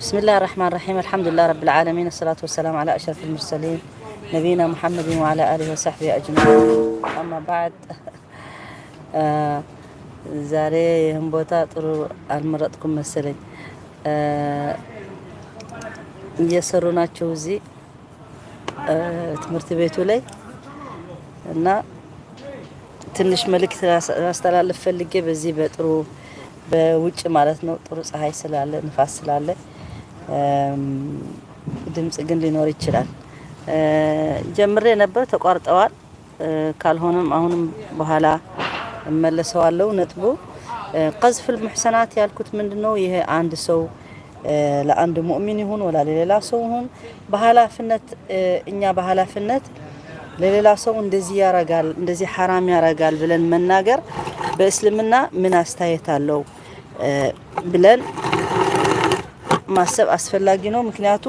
بسم الله الرحمن الرحيم، الحمد لله رب العالمين، الصلاة والسلام على أشرف المرسلين، نبينا محمد وعلى آله وصحبه أجمعين، أما بعد። ዛሬ ይህን ቦታ ጥሩ አልመረጥኩም መሰለኝ። እየሰሩ ናቸው እዚህ ትምህርት ቤቱ ላይ እና ትንሽ መልእክት ላስተላልፍ ፈልጌ በዚህ በጥሩ በውጭ ማለት ነው። ጥሩ ፀሐይ ስላለ፣ ንፋስ ስላለ ድምጽ ግን ሊኖር ይችላል። ጀምሬ ነበር፣ ተቋርጠዋል። ካልሆነም አሁንም በኋላ እመለሰዋለሁ። ነጥቡ قذف المحصنات ያልኩት ምንድነው? ይሄ አንድ ሰው ለአንድ ሙእሚን ይሁን ወላ ለሌላ ሰው ይሁን በኃላፊነት፣ እኛ በኃላፊነት ለሌላ ሰው እንደዚህ ያረጋል፣ እንደዚህ ሐራም ያረጋል ብለን መናገር በእስልምና ምን አስተያየት አለው ብለን ማሰብ አስፈላጊ ነው። ምክንያቱ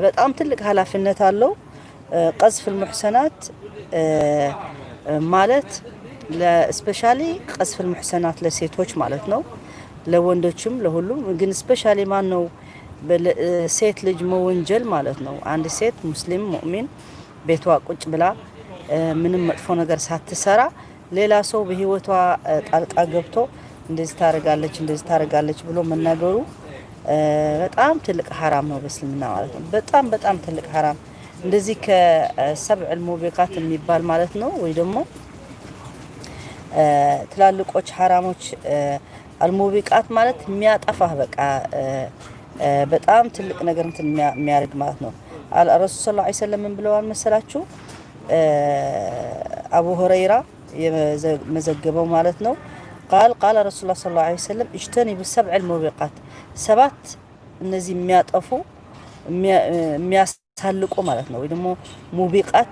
በጣም ትልቅ ኃላፊነት አለው። قذف المحصنات ማለት especially قذف المحصنات ለሴቶች ማለት ነው። ለወንዶችም ለሁሉም ግን especially ማን ነው ሴት ልጅ መወንጀል ማለት ነው። አንድ ሴት ሙስሊም ሙእሚን ቤቷ ቁጭ ብላ ምንም መጥፎ ነገር ሳትሰራ ሌላ ሰው በህይወቷ ጣልቃ ገብቶ እንደዚህ ታደርጋለች፣ እንደዚህ ታደርጋለች ብሎ መናገሩ በጣም ትልቅ ሀራም ነው በእስልምና ማለት ነው። በጣም በጣም ትልቅ ሀራም፣ እንደዚህ ከ سبع الموبقات የሚባል ማለት ነው ወይ ደግሞ ትላልቆች ሀራሞች። الموبقات ማለት የሚያጠፋህ፣ በቃ በጣም ትልቅ ነገር እንትን የሚያደርግ ማለት ነው። ረሱል صلى الله عليه وسلم ምን ብለዋል መሰላችሁ? አቡ ሁረይራ የመዘገበው ማለት ነው። قال قال رسول الله صلى الله عليه وسلم اجتنبوا السبع الموبقات፣ ሰባት እነዚህ የሚያጠፉ፣ የሚያሳልቁ ማለት ነው። ወይ ደግሞ موبقات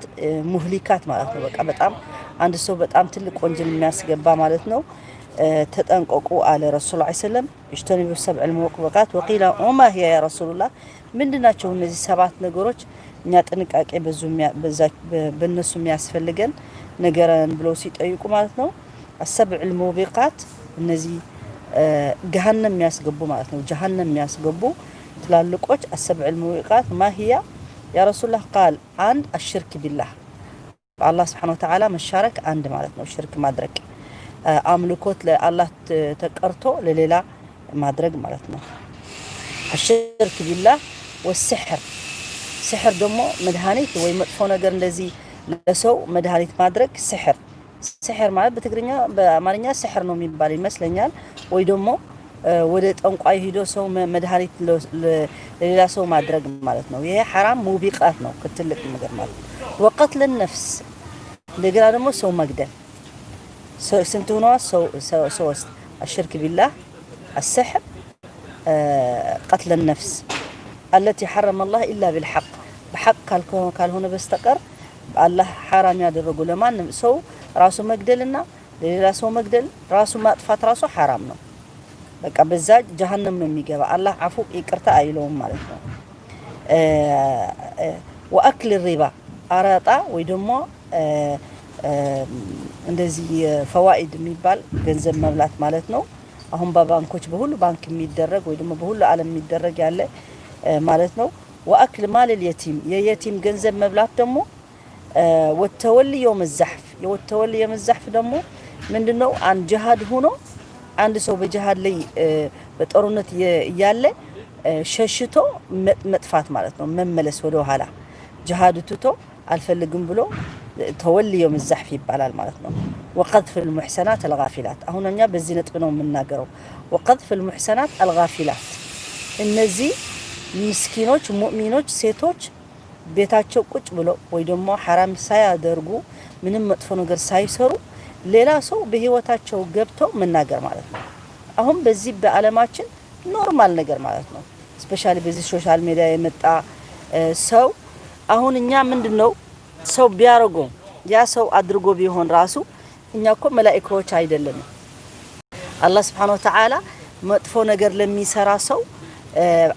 مهلكات ማለት ነው። በቃ በጣም አንድ ሰው በጣም ትልቅ ወንጀል የሚያስገባ ማለት ነው። ተጠንቀቁ አለ ረሱል عليه السلام። اجتنبوا السبع الموبقات، وقيل وما هي يا رسول الله፣ ምንድናቸው እነዚህ ሰባት ነገሮች እኛ ጥንቃቄ በእነሱ የሚያስፈልገን ነገረን ብለው ሲጠይቁ ማለት ነው። السبع الموبقات እነዚህ ገሃነም የሚያስገቡ ማለት ነው። ጀሃነም የሚያስገቡ ትላልቆች السبع الموبقات ما هي يا رسول الله؟ قال አንድ الشرك بالله፣ በአላህ سبحانه وتعالى መሻረክ አንድ ማለት ነው። ሽርክ ማድረግ፣ አምልኮት ለአላህ ተቀርቶ ለሌላ ማድረግ ማለት ነው። الشرك بالله والسحر፣ ስሕር ደግሞ መድኃኒት ወይ መጥፎ ነገር እንደዚህ ለሰው መድኃኒት ማድረግ ስሕር። ስሕር ማለት በትግርኛ በአማርኛ ስሕር ነው የሚባል ይመስለኛል። ወይ ደግሞ ወደ ጠንቋይ ሂዶ ሰው መድኃኒት ለሌላ ሰው ማድረግ ማለት ነው። ይሄ ሐራም موبقات ነው፣ ከትልቅ ነገር ማለት ነው። وقتل النفس፣ እንደገና ደግሞ ሰው መግደል። ስንት ሆነዋል? ሶስት። الشرك بالله، السحر، قتل النفس التي حرم الله إلا بالحق፣ በሐቅ ካልሆነ በስተቀር አላህ ሐራም ያደረጉ ለማንም ሰው ራሱ መግደልና ለሌላ ሰው መግደል፣ ራሱ ማጥፋት ራሱ ሐራም ነው። በቃ በዛ ጀሀነም ነው የሚገባ። አላህ አፉ ይቅርታ አይለውም ማለት ነው። وأكل الربا፣ አራጣ ወይ ደግሞ እንደዚህ فوائد የሚባል ገንዘብ መብላት ማለት ነው። አሁን በባንኮች በሁሉ ባንክ የሚደረግ ወይ ደግሞ በሁሉ ዓለም የሚደረግ ያለ ማለት ነው። وأكل مال اليتيم፣ የየቲም ገንዘብ መብላት ደግሞ። وتولي يوم الزحف፣ وتولي يوم الزحف ደግሞ ምንድነው? አንድ ጅሃድ ሆኖ አንድ ሰው በጅሃድ ላይ በጦርነት እያለ ሸሽቶ መጥፋት ማለት ነው። መመለስ ወደ ኋላ፣ ጅሃዱ ትቶ አልፈልግም ብሎ تولي يوم الزحف ይባላል ማለት ነው። وقذف المحصنات الغافلات፣ አሁን እኛ በዚህ ነጥብ ነው የምናገረው። وقذف المحصنات الغافلات፣ እነዚህ ምስኪኖች ሙእሚኖች ሴቶች ቤታቸው ቁጭ ብለው ወይ ደግሞ ሐራም ሳያደርጉ፣ ምንም መጥፎ ነገር ሳይሰሩ ሌላ ሰው በህይወታቸው ገብተው መናገር ማለት ነው። አሁን በዚህ በአለማችን normal ነገር ማለት ነው። Especially በዚህ social media የመጣ ሰው አሁን እኛ ምንድን ነው ሰው ቢያደርገው፣ ያ ሰው አድርጎ ቢሆን ራሱ እኛ እኮ መላኢካዎች አይደለንም። አላህ سبحانه وتعالى መጥፎ ነገር ለሚሰራ ሰው፣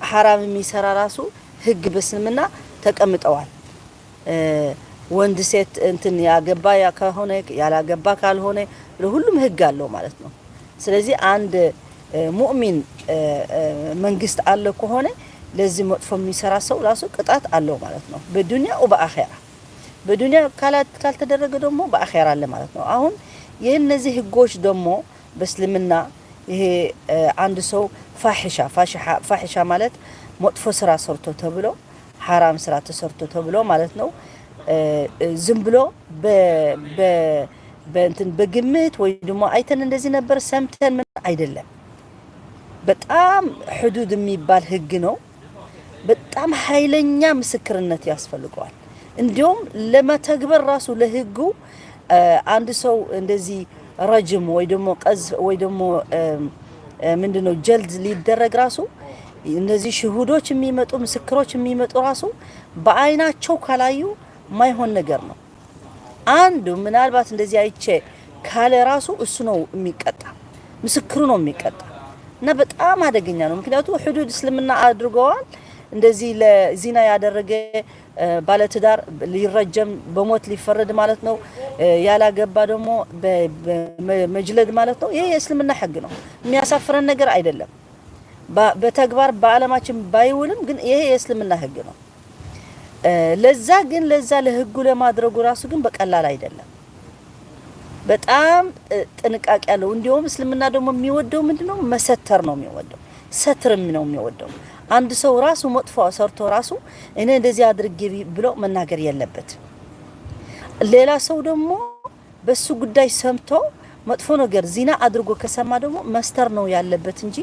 ሐራም የሚሰራ ራሱ ህግ በእስልምና ተቀምጠዋል። ወንድ ሴት እንትን ያገባ ከሆነ፣ ያላገባ ካልሆነ ለሁሉም ህግ አለው ማለት ነው። ስለዚህ አንድ ሙእሚን መንግስት አለ ከሆነ ለዚህ መጥፎ የሚሰራ ሰው ራሱ ቅጣት አለው ማለት ነው። በዱንያ ወበአኼራ፣ በዱንያ ካልተደረገ ደግሞ በአኼራ አለ ማለት ነው። አሁን የእነዚህ ህጎች ደግሞ በእስልምና ይሄ አንድ ሰው ፋሒሻ ማለት መጥፎ ስራ ሰርቶ ተብሎ፣ ሐራም ስራ ተሰርቶ ተብሎ ማለት ነው። ዝም ብሎ በእንትን በግምት ወይ ደግሞ አይተን እንደዚህ ነበር ሰምተን ምን አይደለም። በጣም ሕዱድ የሚባል ህግ ነው። በጣም ኃይለኛ ምስክርነት ያስፈልገዋል። እንዲሁም ለመተግበር ራሱ ለህጉ አንድ ሰው እንደዚህ ረጅም ወይ ደግሞ ቀዝ ወይ ደግሞ ምንድነው ጀልድ ሊደረግ ራሱ እነዚህ ሽሁዶች የሚመጡ፣ ምስክሮች የሚመጡ ራሱ በአይናቸው ካላዩ ማይሆን ነገር ነው። አንዱ ምናልባት እንደዚህ አይቼ ካለ ራሱ እሱ ነው የሚቀጣ፣ ምስክሩ ነው የሚቀጣ እና በጣም አደገኛ ነው። ምክንያቱም ሕዱድ እስልምና አድርገዋል። እንደዚህ ለዚና ያደረገ ባለትዳር ሊረጀም፣ በሞት ሊፈረድ ማለት ነው። ያላገባ ደግሞ መጅለድ ማለት ነው። ይሄ የእስልምና ሕግ ነው። የሚያሳፍረን ነገር አይደለም። በተግባር በአለማችን ባይውልም ግን ይሄ የእስልምና ሕግ ነው። ለዛ ግን ለዛ ለህጉ ለማድረጉ ራሱ ግን በቀላል አይደለም። በጣም ጥንቃቄ ያለው። እንዲሁም እስልምና ደግሞ የሚወደው ምንድነው? መሰተር ነው የሚወደው፣ ሰትርም ነው የሚወደው። አንድ ሰው ራሱ መጥፎ ሰርቶ ራሱ እኔ እንደዚህ አድርጌ ብሎ መናገር የለበትም። ሌላ ሰው ደግሞ በሱ ጉዳይ ሰምቶ መጥፎ ነገር ዚና አድርጎ ከሰማ ደግሞ መስተር ነው ያለበት እንጂ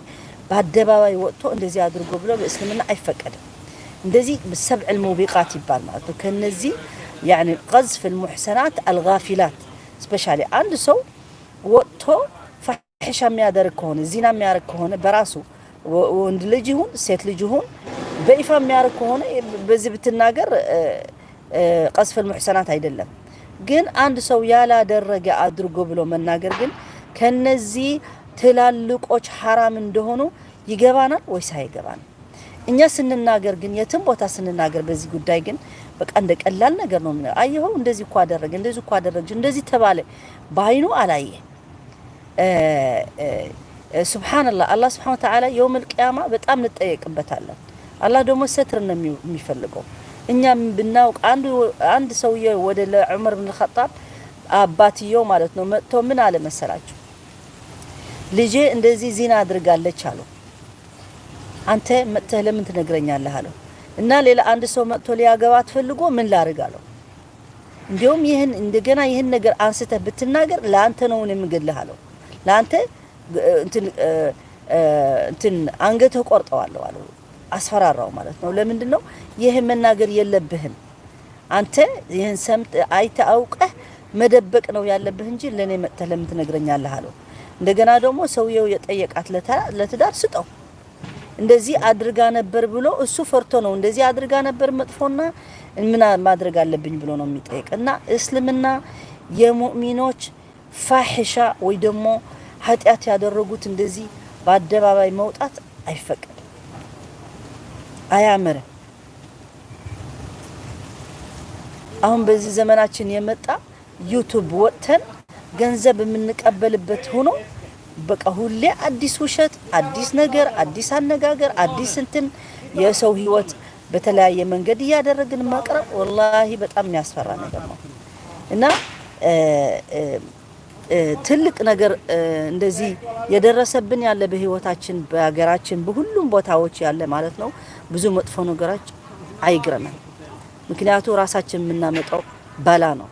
በአደባባይ ወጥቶ እንደዚህ አድርጎ ብሎ በእስልምና አይፈቀድም። እንደዚህ سبع الموبقات ይባል ማለት ነው። ከነዚህ يعني قذف المحصنات الغافلات specially አንድ ሰው ወጥቶ ፋሒሻ የሚያደርግ ከሆነ፣ ዚና የሚያደርግ ከሆነ፣ በራሱ ወንድ ልጅ ይሁን ሴት ልጅ ይሁን በይፋ የሚያደርግ ከሆነ በዚህ ብትናገር قذف المحصنات አይደለም። ግን አንድ ሰው ያላደረገ አድርጎ ብሎ መናገር ግን ከነዚህ ትላልቆች ሐራም እንደሆኑ ይገባናል ወይስ አይገባንም? እኛ ስንናገር ግን የትም ቦታ ስንናገር በዚህ ጉዳይ ግን በቃ እንደ ቀላል ነገር ነው። አየኸው፣ እንደዚህ እኮ አደረገ፣ እንደዚህ እኮ አደረገች፣ እንደዚህ ተባለ፣ በአይኑ አላየ። ሱብሓነላህ፣ አላህ ስብሓነ ወተዓላ يوم القيامة በጣም እንጠየቅበታለን። አላህ ደግሞ ሰትር ነው የሚፈልገው። እኛም ብናውቅ አንድ ሰውዬ ወደ ዑመር ብን ኸጣብ አባትየው ማለት ነው መጥቶ ምን አለ መሰላችሁ? ልጄ እንደዚህ ዚና አድርጋለች አለው። አንተ መጥተህ ለምን ትነግረኛለህ አለው። እና ሌላ አንድ ሰው መጥቶ ሊያገባት ፈልጎ ምን ላድርግ አለው። እንዲሁም ይህን እንደገና ይህን ነገር አንስተህ ብትናገር ለአንተ ነው የምገድልህ አለው። ለአንተ እንትን እንትን አንገትህ ቆርጠዋለሁ አለው። አስፈራራው ማለት ነው። ለምንድን ነው ይህ መናገር የለብህም? አንተ ይህን ሰምተህ አይተህ አውቀህ መደበቅ ነው ያለብህ እንጂ ለኔ መጥተህ ለምን ትነግረኛለህ አለው። እንደገና ደግሞ ሰውየው የጠየቃት ለትዳር ስጠው፣ እንደዚህ አድርጋ ነበር ብሎ እሱ ፈርቶ ነው እንደዚህ አድርጋ ነበር መጥፎና ምን ማድረግ አለብኝ ብሎ ነው የሚጠይቅ። እና እስልምና የሙእሚኖች ፋሒሻ ወይ ደግሞ ኃጢአት ያደረጉት እንደዚህ በአደባባይ መውጣት አይፈቀድም፣ አያምርም። አሁን በዚህ ዘመናችን የመጣ YouTube ወጥተን ገንዘብ የምንቀበልበት ሆኖ በቃ ሁሌ አዲስ ውሸት፣ አዲስ ነገር፣ አዲስ አነጋገር፣ አዲስ እንትን የሰው ህይወት በተለያየ መንገድ እያደረግን ማቅረብ ወላሂ በጣም የሚያስፈራ ነገር ነው። እና ትልቅ ነገር እንደዚህ የደረሰብን ያለ በህይወታችን፣ በሀገራችን፣ በሁሉም ቦታዎች ያለ ማለት ነው። ብዙ መጥፎ ነገሮች አይግረመን። ምክንያቱ ራሳችን የምናመጣው በላ ነው።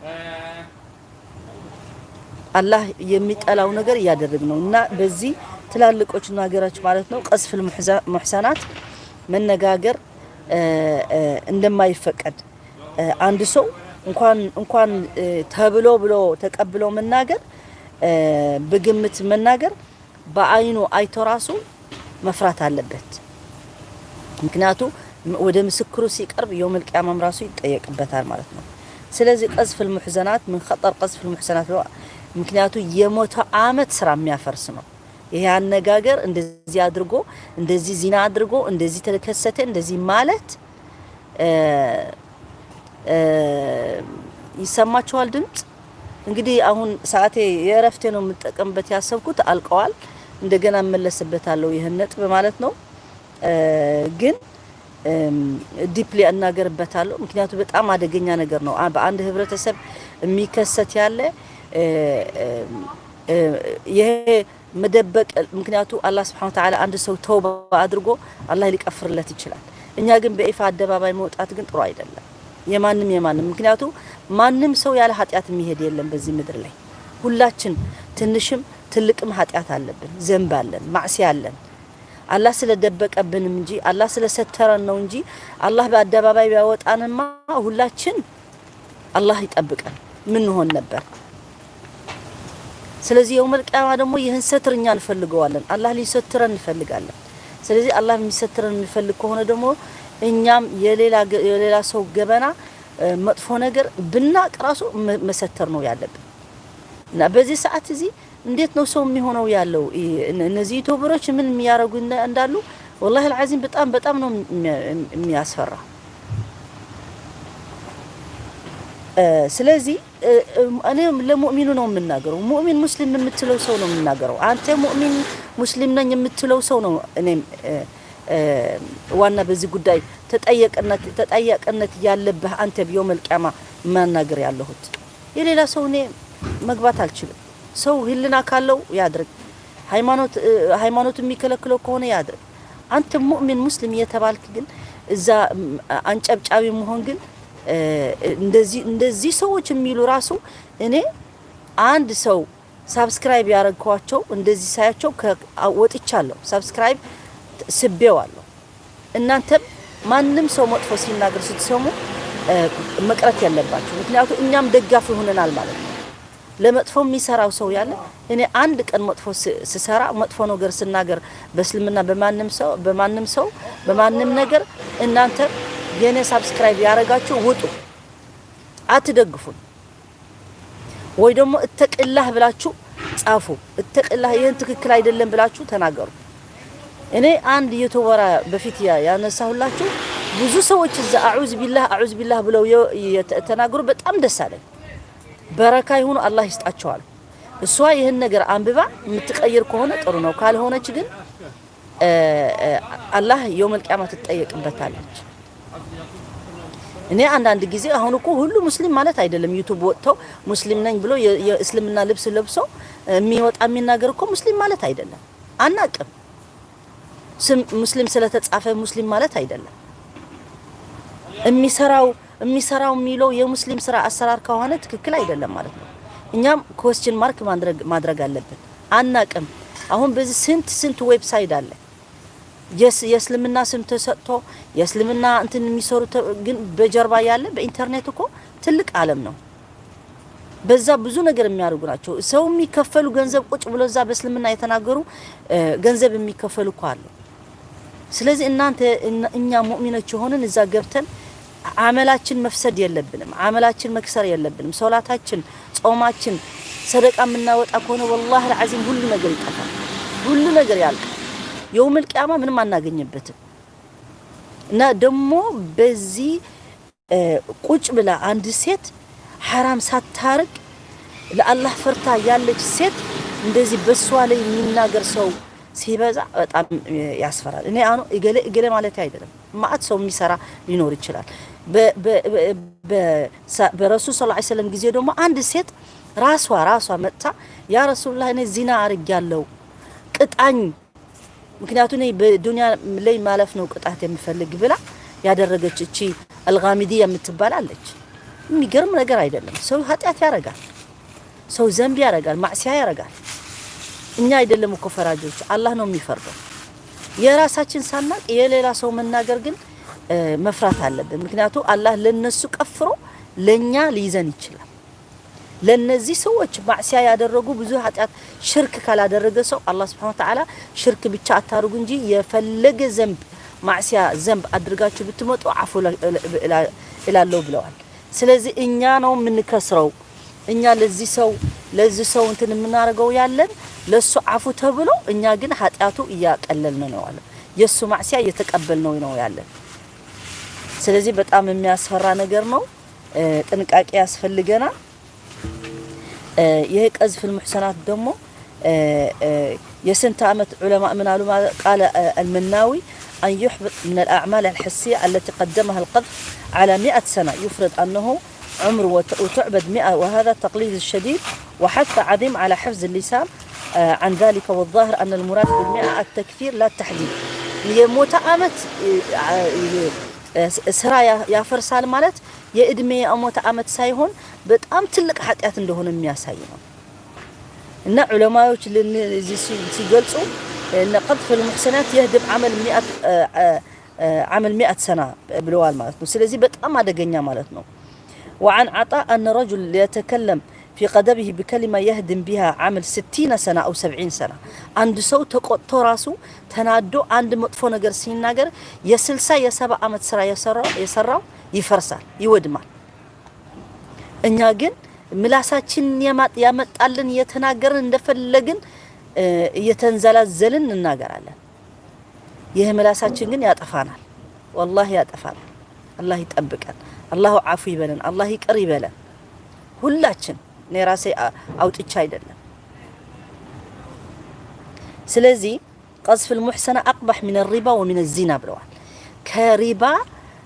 አላህ የሚጠላው ነገር እያደረግ ነው። እና በዚህ ትላልቆች ነገሮች ማለት ነው قذف المحصنات መነጋገር እንደማይፈቀድ፣ አንድ ሰው እንኳን ተብሎ ብሎ ተቀብሎ መናገር፣ በግምት መናገር፣ በአይኑ አይቶ ራሱ መፍራት አለበት። ምክንያቱ ወደ ምስክሩ ሲቀርብ يوم القيامة ም ራሱ ይጠየቅበታል ማለት ነው። ስለዚህ قذف المحصنات من خطر قذف المحصنات ምክንያቱ የ100 አመት ስራ የሚያፈርስ ነው። ይሄ አነጋገር እንደዚህ አድርጎ፣ እንደዚህ ዚና አድርጎ፣ እንደዚህ ተከሰተ፣ እንደዚህ ማለት። ይሰማችኋል ድምጽ? እንግዲህ አሁን ሰዓቴ የእረፍቴ ነው የምጠቀምበት ያሰብኩት አልቀዋል። እንደገና እመለስበታለሁ ይህን ነጥብ ማለት ነው። ግን deeply እናገርበታለሁ። ምክንያቱ በጣም አደገኛ ነገር ነው። በአንድ ህብረተሰብ የሚከሰት ያለ ይሄ መደበቅ፣ ምክንያቱ አላህ سبحانه وتعالى አንድ ሰው ተውባ አድርጎ አላህ ሊቀፍርለት ይችላል። እኛ ግን በይፋ አደባባይ መውጣት ግን ጥሩ አይደለም። የማንም የማንም ምክንያቱ ማንም ሰው ያለ ኃጢአት የሚሄድ የለም በዚህ ምድር ላይ። ሁላችን ትንሽም ትልቅም ኃጢአት አለብን፣ ذنب አለን፣ معصية አለን። አላህ ስለደበቀብንም እንጂ አላህ ስለሰተረን ነው እንጂ አላህ በአደባባይ ቢያወጣንማ ሁላችን አላህ ይጠብቀን ምን ሆን ነበር። ስለዚህ يوم القيامة ደግሞ ይህን ستر እኛ እንፈልገዋለን። አላህ ሊሰትረን እንፈልጋለን። ስለዚህ አላህ የሚሰትረን የሚፈልግ ከሆነ ደግሞ እኛም የሌላ ሰው ገበና መጥፎ ነገር ብናቅ ራሱ መሰተር ነው ያለብን። እና በዚህ ሰዓት እዚህ እንዴት ነው ሰው የሚሆነው ያለው? እነዚህ YouTuber ኦች ምን የሚያደርጉ እንዳሉ والله العظيم በጣም በጣም ነው የሚያስፈራ። ስለዚህ እኔ ለሙእሚኑ ነው የምናገረው። ሙእሚን ሙስሊም የምትለው ሰው ነው የምናገረው። አንተ ሙእሚን ሙስሊም ነኝ የምትለው ሰው ነው እኔም ዋና በዚህ ጉዳይ ተጠያቂነት ያለብህ አንተ ب يوم القيامة መናገር ያለሁት። የሌላ ሰው እኔ መግባት አልችልም። ሰው ህሊና ካለው ያድርግ፣ ሃይማኖት የሚከለክለው ከሆነ ያድርግ። አንተ ሙእሚን ሙስሊም እየተባልክ ግን እዛ አንጨብጫቢ መሆን ግን እንደዚህ ሰዎች የሚሉ ራሱ እኔ አንድ ሰው subscribe ያደረግኳቸው እንደዚህ ሳያቸው ወጥቻለሁ። Subscribe ስቤዋለሁ። እናንተም ማንም ሰው መጥፎ ሲናገር ስትሰሙ መቅረት ያለባቸው፣ ምክንያቱ እኛም ደጋፊ ሆነናል ማለት ነው። ለመጥፎ የሚሰራው ሰው ያለ እኔ አንድ ቀን መጥፎ ስሰራ መጥፎ ነገር ስናገር በእስልምና በማንም ሰው በማንም ነገር እናንተ የኔ subscribe ያደረጋችሁ ውጡ፣ አትደግፉን። ወይ ደግሞ اتق الله ብላችሁ ጻፉ። اتق الله ይህን ትክክል አይደለም ብላችሁ ተናገሩ። እኔ አንድ YouTuber በፊት ያነሳሁላችሁ ብዙ ሰዎች እዛ أعوذ بالله أعوذ بالله ብለው ተናገሩ። በጣም ደስ አለኝ። በረካ ይሁኑ፣ አላህ ይስጣቸዋል። እሷ ይህን ነገር አንብባ የምትቀይር ከሆነ ጥሩ ነው። ካልሆነች ግን አላህ يوم القيامة ትጠየቅበታለች። እኔ አንዳንድ ጊዜ አሁን እኮ ሁሉ ሙስሊም ማለት አይደለም። YouTube ወጥተው ሙስሊም ነኝ ብሎ የእስልምና ልብስ ለብሶ የሚወጣ የሚናገር እኮ ሙስሊም ማለት አይደለም። አናቅም። ስም ሙስሊም ስለተጻፈ ሙስሊም ማለት አይደለም። የሚሰራው የሚለው የሙስሊም ስራ አሰራር ከሆነ ትክክል አይደለም ማለት ነው። እኛም question mark ማድረግ አለብን። አናቅም። አሁን በዚህ ስንት ስንት website አለ የእስልምና ስም ተሰጥቶ የእስልምና እንትን የሚሰሩ፣ ግን በጀርባ ያለ በኢንተርኔት እኮ ትልቅ ዓለም ነው። በዛ ብዙ ነገር የሚያደርጉ ናቸው። ሰው የሚከፈሉ ገንዘብ ቁጭ ብሎ እዛ በእስልምና የተናገሩ ገንዘብ የሚከፈሉ እኮ አሉ። ስለዚህ እናንተ እኛ ሙእሚኖች የሆንን እዛ ገብተን አመላችን መፍሰድ የለብንም። አመላችን መክሰር የለብንም። ሶላታችን፣ ጾማችን፣ ሰደቃ የምናወጣ ከሆነ والله العظيم ሁሉ ነገር ይጠፋል። ሁሉ ነገር ያልቃል። يوم القيامة ምንም አናገኝበትም። እና ደግሞ በዚህ ቁጭ ብላ አንድ ሴት ሐራም ሳታርቅ ለአላህ ፈርታ ያለች ሴት እንደዚህ በሷ ላይ የሚናገር ሰው ሲበዛ በጣም ያስፈራል። እኔ አሁን እገሌ እገሌ ማለት አይደለም፣ ማአት ሰው የሚሰራ ሊኖር ይችላል። በረሱል صلى الله عليه وسلم ጊዜ ደግሞ አንድ ሴት ራሷ መጥታ يا رسول الله እኔ ዚና አርጊያለሁ ቅጣኝ፣ ምክንያቱ እኔ በዱንያ ላይ ማለፍ ነው ቅጣት የምፈልግ ብላ ያደረገች እቺ አልጋሚዲያ የምትባል አለች። የሚገርም ነገር አይደለም። ሰው ኃጢአት ያረጋል፣ ሰው ذنب ያረጋል፣ معصية ያረጋል። እኛ አይደለም እኮ ፈራጆች፣ አላህ ነው የሚፈርደው። የራሳችን ሳናቅ የሌላ ሰው መናገር ግን መፍራት አለብን። ምክንያቱ አላህ ለነሱ ቀፍሮ ለኛ ሊይዘን ይችላል። ለነዚህ ሰዎች معصية ያደረጉ ብዙ ኃጢአት ሽርክ ካላደረገ ሰው አላህ سبحانه وتعالى ሽርክ ብቻ አታርጉ እንጂ የፈለገ ذنب معصية ذنب አድርጋችሁ ብትመጡ አፉ እላለሁ ብለዋል። ስለዚህ እኛ ነው የምንከስረው። እኛ ለዚህ ሰው እንትን የምናደርገው ያለን ለሱ አፉ ተብሎ እኛ ግን ኃጢአቱ እያቀለልን ነው ያለን፣ የሱ معصية እየተቀበልነው ነው ያለን። ስለዚህ በጣም የሚያስፈራ ነገር ነው። ጥንቃቄ ያስፈልገናል። ይሄ قذف المحصنات ደግሞ የስንት ዓመት ዑለማ ምን አሉ? قال المناوي أن يحبط من الأعمال الحسية التي قدمها القذف على 100 سنة يفرض أنه عمر وتعبد 100 وهذا تقليد الشديد وحث عظيم على حفظ اللسان عن ذلك والظاهر أن المراد بالمئة التكثير لا التحديد። የሞተ ዓመት ስራ ያፈርሳል ማለት የእድሜ የሞተ ዓመት ሳይሆን በጣም ትልቅ ኃጢአት እንደሆነ የሚያሳይ ነው። እና ዑለማዎች ሲገልጹ እነ قذف المحصنات يهدم عمل 100 سنة ብለዋል ማለት ነው። ስለዚህ በጣም አደገኛ ማለት ነው። وعن عطاء أن رجل يتكلم في غضبه بكلمة يهدم بها عمل 60 سنة أو 70 سنة። አንድ ሰው ተቆጥቶ ራሱ ተናዶ አንድ መጥፎ ነገር ሲናገር የ60 የ70 ዓመት ስራ የሰራው ይፈርሳል፣ ይወድማል። እኛ ግን ምላሳችን ያመጣልን እየተናገርን እንደፈለግን እየተንዘላዘልን እንናገራለን። ይህ ምላሳችን ግን ያጠፋናል፣ ወላሂ ያጠፋናል። አላህ ይጠብቀን፣ አላሁ ዓፉ ይበለን፣ አላህ ይቅር ይበለን። ሁላችን እኔ ራሴ አውጥቻ አይደለም። ስለዚህ قذف المحصنة أقبح من الربا ومن الزنا ብለዋል። ከሪባ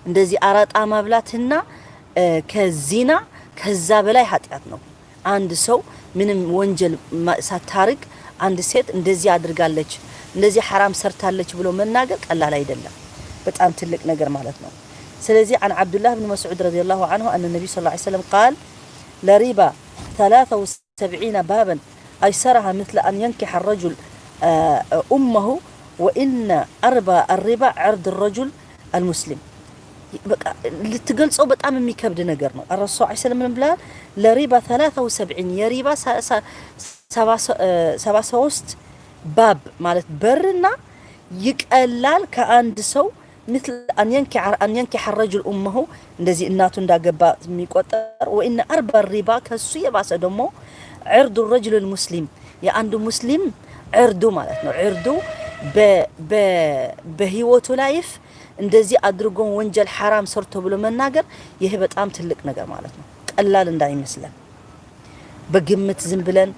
እንደዚህ አራጣ መብላትና ከዚና ከዛ በላይ ኃጢአት ነው። አንድ ሰው ምንም ወንጀል ሳታርግ አንድ ሴት እንደዚህ አድርጋለች፣ እንደዚህ ሐራም ሰርታለች ብሎ መናገር ቀላል አይደለም። በጣም ትልቅ ነገር ማለት ነው። ስለዚህ عن عبد الله بن مسعود رضي الله عنه أن النبي صلى الله عليه وسلم قال للربا 73 بابا أيسرها مثل أن ينكح الرجل أمه وإن أربى الربا عرض الرجل المسلم። በቃ ልትገልጸው በጣም የሚከብድ ነገር ነው። الرسول عليه السلام ምን ብለዋል? للربا 73 የሪባ 73 باب ማለት በርና ይቀላል ከአንድ ሰው مثل أن ينكح الرجل أمه እንደዚህ እናቱ እንዳገባ የሚቆጠር وإن أربى الربا ከሱ የባሰ ደግሞ عرض الرجل المسلم የአንዱ ሙስሊም ዕርዱ ማለት ነው። ዕርዱ በህይወቱ life እንደዚህ አድርጎ ወንጀል ሐራም ሰርቶ ብሎ መናገር ይህ በጣም ትልቅ ነገር ማለት ነው። ቀላል እንዳይመስለን በግምት ዝም ብለን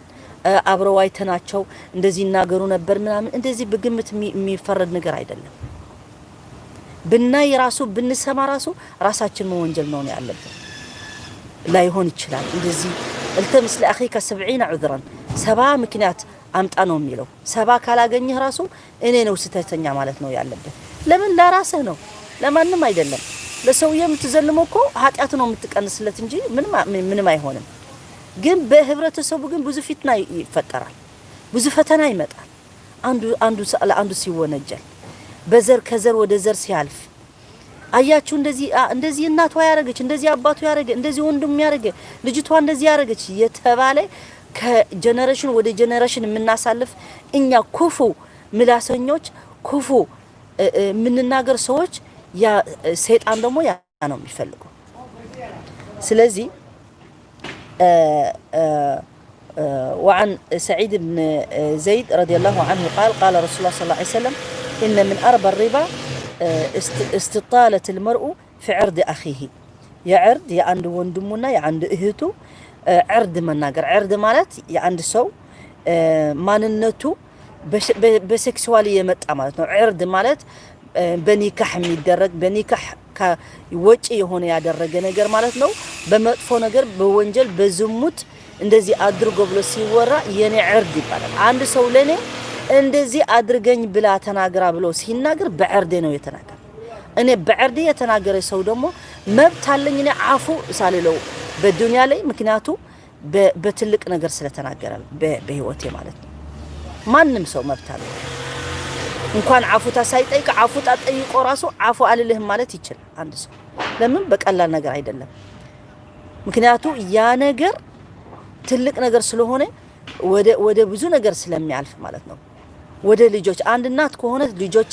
አብረው አይተናቸው እንደዚህ ይናገሩ ነበር ምናምን እንደዚህ በግምት የሚፈረድ ነገር አይደለም። ብናይ ራሱ ብንሰማ ራሱ ራሳችን መወንጀል ነው ያለብን። ላይሆን ይችላል። እንደዚህ التمس لأخيك 70 عذرا 70 ምክንያት አምጣ ነው የሚለው። 70 ካላገኘህ ራሱ እኔ ነው ስህተተኛ ማለት ነው ያለብን። ለምን ለራስህ ነው፣ ለማንም አይደለም። ለሰውዬ የምትዘልመው እኮ ኃጢአት ነው የምትቀንስለት እንጂ ምንም አይሆንም። ግን በህብረተሰቡ ግን ብዙ ፊትና ይፈጠራል፣ ብዙ ፈተና ይመጣል። አንዱ አንዱ ለአንዱ ሲወነጀል በዘር ከዘር ወደ ዘር ሲያልፍ አያችሁ፣ እንደዚህ እንደዚህ እናቷ ያረገች፣ እንደዚህ አባቱ ያረገ፣ እንደዚህ ወንድም ያረገ፣ ልጅቷ እንደዚህ ያረገች የተባለ ከ generation ወደ generation የምናሳልፍ እኛ ክፉ ምላሰኞች፣ ክፉ የምንናገር ሰዎች፣ ያ ሰይጣን ደግሞ ያ ነው የሚፈልገው። ስለዚህ وعن سعيد بن زيد رضي الله عنه قال قال رسول الله صلى الله عليه وسلم إن من أربى الربا استطالة المرء في عرض أخيه የ عرض የአንድ ወንድሙና የአንድ እህቱ عرض መናገር። عرض ማለት የአንድ ሰው ማንነቱ በ sexually የመጣ ማለት ነው። عرض ማለት በኒካህ የሚደረግ በኒካህ ወጪ የሆነ ያደረገ ነገር ማለት ነው። በመጥፎ ነገር በወንጀል በዝሙት እንደዚህ አድርጎ ብሎ ሲወራ የኔ عرض ይባላል። አንድ ሰው ለኔ እንደዚህ አድርገኝ ብላ ተናግራ ብሎ ሲናገር በዕርዴ ነው የተናገረ። እኔ በዕርዴ የተናገረ ሰው ደግሞ መብት አለኝ እኔ አፉ ሳልለው በዱንያ ላይ፣ ምክንያቱ በትልቅ ነገር ስለተናገረ በህይወቴ ማለት ነው። ማንም ሰው መብት አለው። እንኳን አፉታ ሳይጠይቅ አፉታ ጠይቆ ራሱ አፉ አልልህም ማለት ይችላል አንድ ሰው። ለምን በቀላል ነገር አይደለም። ምክንያቱ ያ ነገር ትልቅ ነገር ስለሆነ ወደ ብዙ ነገር ስለሚያልፍ ማለት ነው። ወደ ልጆች አንድ እናት ከሆነ ልጆቿ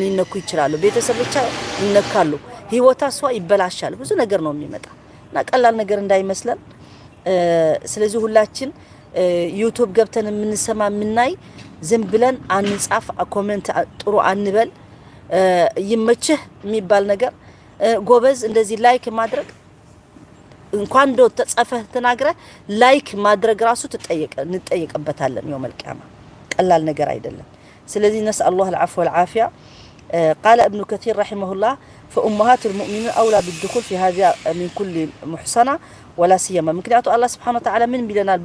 ሊነኩ ይችላሉ፣ ቤተሰቦቿ ይነካሉ፣ ህይወቷ እሷ ይበላሻል። ብዙ ነገር ነው የሚመጣ እና ቀላል ነገር እንዳይመስለን። ስለዚህ ሁላችን YouTube ገብተን የምንሰማ የምናይ ዝም ብለን አንጻፍ፣ comment ጥሩ አንበል። ይመችህ የሚባል ነገር ጎበዝ፣ እንደዚህ like ማድረግ እንኳን ዶ ተጸፈህ ተናግረህ like ማድረግ ራሱ እንጠየቅበታለን። يوم القيامة ቀላል ነገር አይደለም። ስለዚህ نسأل الله العفو والعافية። قال ابن كثير رحمه الله فأمهات المؤمنين أولى بالدخول في هذا من كل محصنة ولا سيما። ምክንያቱ አላህ سبحانه وتعالى ምን ቢለናል?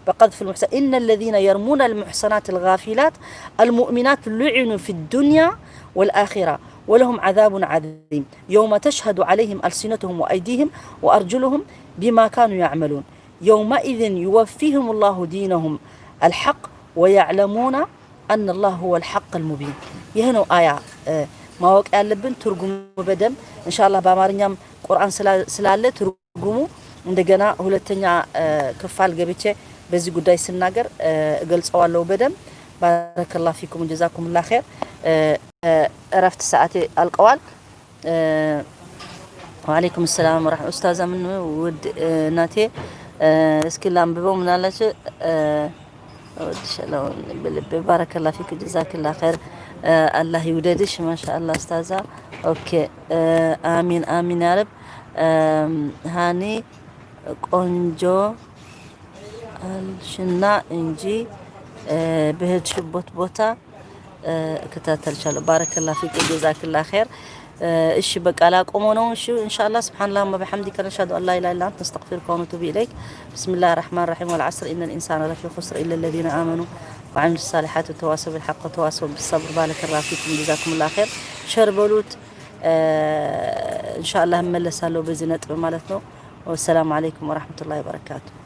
በ قذف المحصن إن الذين يرمون المحصنات الغافلات المؤمنات لعنوا في الدنيا والآخرة ولهم عذاب عظيم يوم تشهد عليهم ألسنتهم وأيديهم وأرجلهم بما كانوا يعملون يومئذ يوفيهم الله دينهم الحق ويعلمون أن الله هو الحق المبين። ይህ ነው አያ ማወቅ ያለብን ትርጉሙ በደንብ። ኢንሻአላህ በአማርኛም ቁርአን ስላለ ትርጉሙ እንደገና ሁለተኛ ክፍል ገብቼ በዚህ ጉዳይ ስናገር እገልጸዋለሁ በደንብ። بارك الله فيكم جزاكم الله خير። እረፍት ሰዓቴ አልቀዋል። وعليكم السلام ورحمة ኡስታዛ ምን ውድ እናቴ እስኪ ላንብበው። ምን አለች? እወድሻለሁ በልቤ። بارك الله فيك جزاك الله خير። አላህ ይውደድሽ። ማሻአላህ ኡስታዛ። Okay፣ አሚን አሚን يا رب። ሃኒ ቆንጆ አልሽና እንጂ በሄድሽበት ቦታ እከታተልሻለሁ። بارك الله فيك جزاك الله خير። እሺ በቃ ላቆመው ነው። እሺ ኢንሻአላህ። سبحان اللهم وبحمدك نشهد أن لا إله إلا أنت نستغفرك ونتوب إليك። بسم الله الرحمن الرحيم والعصر إن الإنسان لفي خسر إلا الذين آمنوا وعملوا الصالحات وتواصوا بالحق وتواصوا بالصبر። بارك الله فيكم جزاكم الله خير። Share በሉት። ኢንሻአላህ እመለሳለሁ በዚህ ነጥብ ማለት ነው። والسلام عليكم ورحمة الله وبركاته።